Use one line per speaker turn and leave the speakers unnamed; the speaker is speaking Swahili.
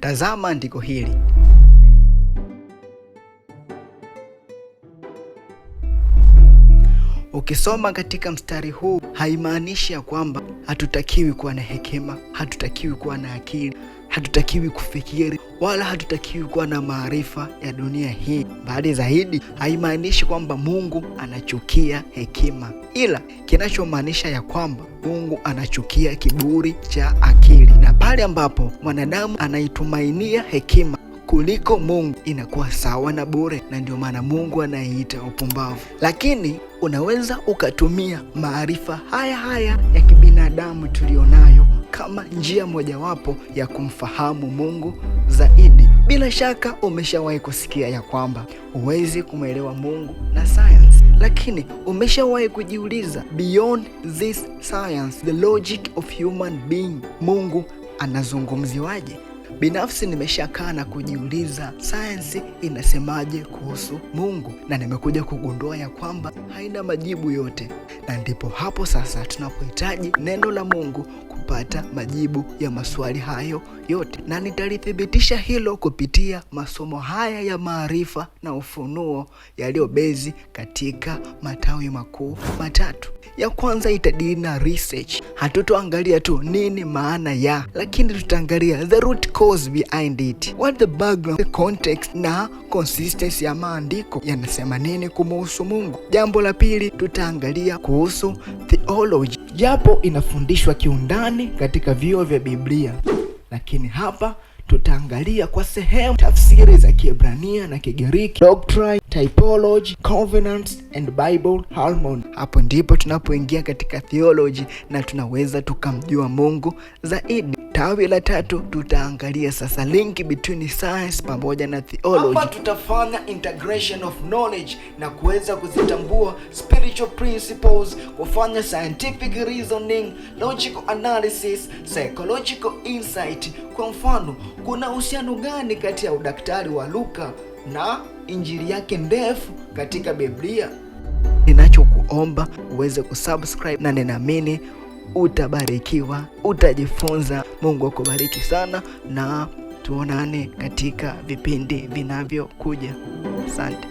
Tazama andiko hili. Ukisoma katika mstari huu haimaanishi ya kwamba hatutakiwi kuwa na hekima, hatutakiwi kuwa na akili, hatutakiwi kufikiri, wala hatutakiwi kuwa na maarifa ya dunia hii. Bali zaidi, haimaanishi kwamba Mungu anachukia hekima, ila kinachomaanisha ya kwamba Mungu anachukia kiburi cha akili, na pale ambapo mwanadamu anaitumainia hekima kuliko Mungu inakuwa sawa na bure, na ndio maana Mungu anaiita upumbavu. Lakini unaweza ukatumia maarifa haya haya ya kibinadamu tulionayo kama njia mojawapo ya kumfahamu Mungu zaidi. Bila shaka umeshawahi kusikia ya kwamba huwezi kumwelewa Mungu na science, lakini umeshawahi kujiuliza beyond this science, the logic of human being, Mungu anazungumziwaje? Binafsi nimeshakaa na kujiuliza sayansi inasemaje kuhusu Mungu, na nimekuja kugundua ya kwamba haina majibu yote, na ndipo hapo sasa tunapohitaji neno la Mungu kupata majibu ya maswali hayo yote, na nitalithibitisha hilo kupitia masomo haya ya maarifa na ufunuo yaliyobezi katika matawi makuu matatu. Ya kwanza itadili na research. Hatutoangalia tu nini maana ya, lakini tutaangalia the root cause behind it, what the background, the context na consistency ya maandiko yanasema nini kumuhusu Mungu. Jambo la pili tutaangalia kuhusu theology, japo inafundishwa kiundani katika vyuo vya Biblia, lakini hapa tutaangalia kwa sehemu tafsiri za Kiebrania na Kigiriki, doctrine, typology, covenants and Bible harmony. Hapo ndipo tunapoingia katika theology na tunaweza tukamjua Mungu zaidi. Tawi la tatu tutaangalia sasa link between science pamoja na theology.
Hapa tutafanya integration of knowledge na kuweza kuzitambua spiritual principles, kufanya scientific reasoning, logical analysis, psychological insight. Kwa mfano, kuna uhusiano gani kati ya udaktari wa Luka na injili yake ndefu katika Biblia?
Ninachokuomba uweze kusubscribe na ninaamini utabarikiwa, utajifunza. Mungu akubariki sana na tuonane katika vipindi vinavyokuja. Asante.